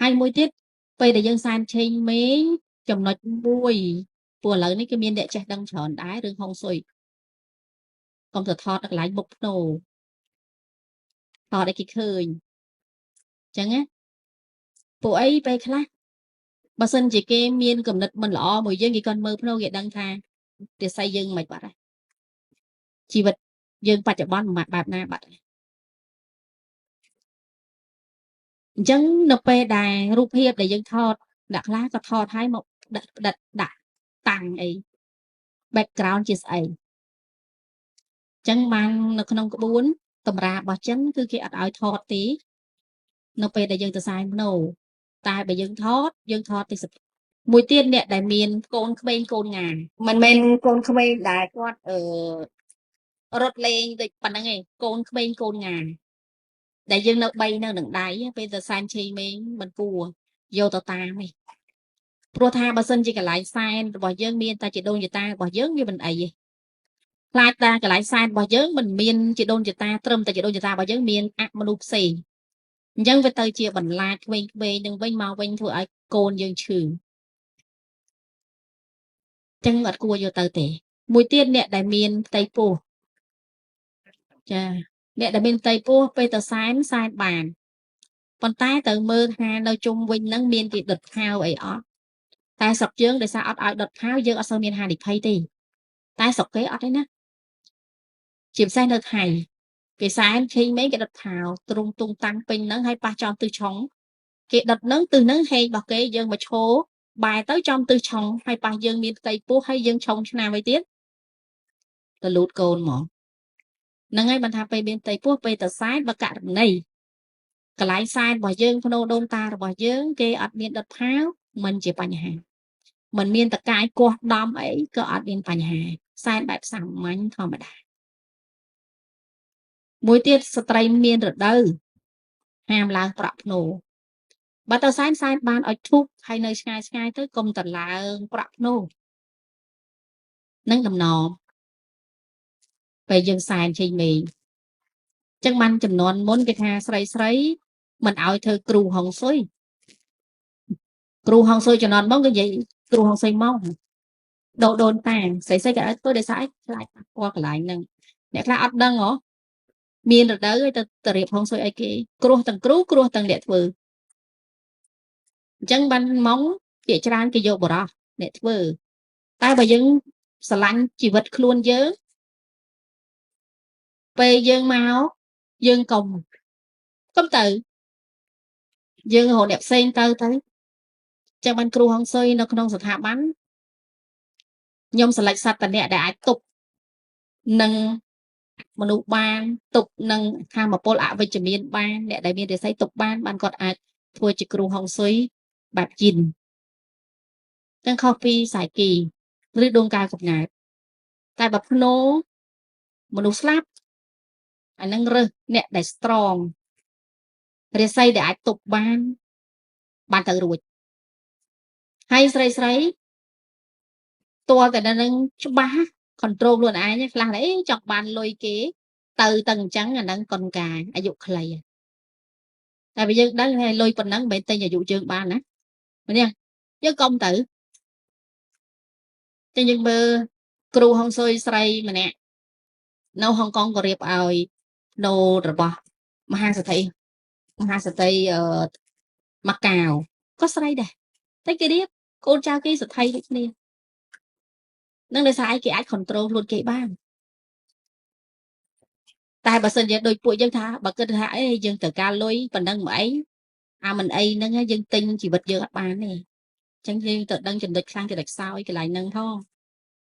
ហើយមួយទៀតពេលដែលយើងសែនឆេងមេងចំណុចមួយព្រោះឥឡូវនេះគឺមានអ្នកចេះដឹងច្រើនដែររឿងហុងស៊ុយកុំទៅថតនៅកន្លែងមុខភ្នោថតឲ្យគេឃើញអញ្ចឹងណាពួកអីពេលខ្លះបើសិនជាគេមានគំនិតមិនល្អមួយយើងគេគាត់មើលភ្នោគេដឹងថារាសីយើងមិនបាត់ហើយជីវិតយើងបច្ចុប្បន្នមិនបែបណាបាត់ហើយអញ្ចឹងនៅពេលដែលរូបភាពដែលយើងថតអ្នកខ្លះក៏ថតឲ្យមកផ្ដិតដាក់តាំងអី background ជាស្អីអញ្ចឹងបាននៅក្នុងក្បួនតម្រារបស់ចិនគឺគេអត់ឲ្យថតទេនៅពេលដែលយើងទៅសែនភ្នោតែបើយើងថតយើងថតទេសភាពមួយទៀតអ្នកដែលមានកូនក្មេងកូនងាមិនមែនកូនក្មេងដែលគាត់រត់លេងដូចប៉ុណ្្នឹងឯងកូនក្មេងកូនងាដែលយើងនៅ3នៅនឹងដៃពេលទៅសែនឆេងមេងមិនគួរយកទៅតាមទេព្រោះថាបើសិនជាកន្លែងសែនរបស់យើងមានតែជាដូនជាតារបស់យើងវាមិនអីទេខ្លាចតាកន្លែងសែនរបស់យើងមិនមានជាដូនជាតាត្រឹមតែជាដូនជាតារបស់យើងមានអមនុស្សផ្សេងអញ្ចឹងវាទៅជាបន្លាចក្មេងៗនឹងវិញមកវិញធ្វើឲ្យកូនយើងឈឺចឹងអត់គួរយកទៅទេមួយទៀតអ្នកដែលមានផ្ទៃពោះចាអ្នកដែលមានផ្ទៃពោះពេលទៅសែនសែនបានប៉ុន្តែទៅមើលថានៅជុំវិញហ្នឹងមានគេដុតផាវអីអត់តែស្រុកយើងដោយសារអត់ឲ្យដុតផាវយើងអត់សូវមានហានិភ័យទេតែស្រុកគេអត់ទេណាជាពិសេសនៅថៃគេសែនឆេងមេងគេដុតផាវទ្រង់ទុងតាំងពេញហ្នឹងហើយប៉ះចំទិសឆុងគេដុតហ្នឹងទិសហ្នឹងហេងរបស់គេយើងមកឈោបែរទៅចំទិសឆុងហើយប៉ះយើងមានផ្ទៃពោះហើយយើងឆុងឆ្នាំអីទៀតទៅលូតកូនហ្មងហ្នឹងហើយបានថាពេលមានផ្ទៃពោះពេលទៅសែនបើករណីកន្លែងសែនរបស់យើងភ្នោដូនតារបស់យើងគេអត់មានដុតផាវមិនជាបញ្ហាមិនមានតកាយកោះដំអីក៏អត់មានបញ្ហាសែនបែបសាមញ្ញធម្មតាមួយទៀតស្ត្រីមានរដូវហាមឡើងប្រក់ភ្នោបើទៅសែនសែនបានឲ្យធូបហើយនៅឆ្ងាយឆ្ងាយទៅកុំតឡើងប្រក់ភ្នោនឹងដំណំពេលយើងសែនឆេងមេងចឹងបានចំនួនមុនគេថាស្រីស្រីមិនឲ្យធ្វើគ្រូហុងស៊ុយគ្រូហុងស៊ុយចំនួនមកគេនិយាយគ្រូហុងស៊ុយមកដូនតាស្រីស្រីគេឲ្យធ្វើដោយសារអីខ្លាចប៉ះពាល់កន្លែងហ្នឹងអ្នកខ្លះអត់ដឹងហ៎មានរដូវឲ្យទៅរៀបហុងស៊ុយឲ្យគេគ្រោះទាំងគ្រូគ្រោះទាំងអ្នកធ្វើអញ្ចឹងបានមកភាគច្រើនគេយកបរោះអ្នកធ្វើតែបើយើងស្រឡាញ់ជីវិតខ្លួនយើងពេលយើងមកយើងកុំទៅយើងរកអ្នកផ្សេងទៅចឹងបានគ្រូហុងស៊ុយនៅក្នុងស្ថាប័នខ្ញុំស្រឡាញ់សត្វតអ្នកដែលអាចទប់នឹងមនុស្សបានទប់នឹងធម៌ពលអវិជ្ជមានបានអ្នកដែលមានរិស័យទប់បានបានគាត់អាចធ្វើជាគ្រូហុងស៊ុយបែបជីនចឹងខុសពីសាយគីឬដួងកាយកំណើតតែបើភ្នោមនុស្សស្លាប់អានឹងរើសអ្នកដែល strong រិស័យដែលអាចទប់បានបានទៅរួចហើយស្រីស្រីតួតែនឹងច្បាស់ control ខ្លួនឯងខ្លះអីចង់បានលុយគេទៅទៅអញ្ចឹងអានឹងកុនកាអាយុខ្លីតែបើយើងដឹងថាលុយប៉ុណ្ណឹងមិនទិញអាយុយើងបានណាមែនទេយើងកុំទៅចឹងយើងមើលគ្រូហុងស៊ុយស្រីម្នាក់នៅហុងកុងក៏រៀបឲ្យណូរបស់មហាសេដ្ឋីម៉ាកាវក៏ស្រីដែរតែគេរៀបកូនចៅគេសេដ្ឋីដូចគ្នានឹងដោយសារអីគេអាច control ខ្លួនគេបានតែបើសិនជាដូចពួកយើងថាបើគិតថាអីយើងត្រូវការលុយប៉ុណ្ណឹងមកអីអាមិនអីហ្នឹងយើងទិញជីវិតយើងអត់បានទេអញ្ចឹងយើងទៅដឹងចំណុចខ្លាំងចំណុចខ្សោយកន្លែងហ្នឹងផង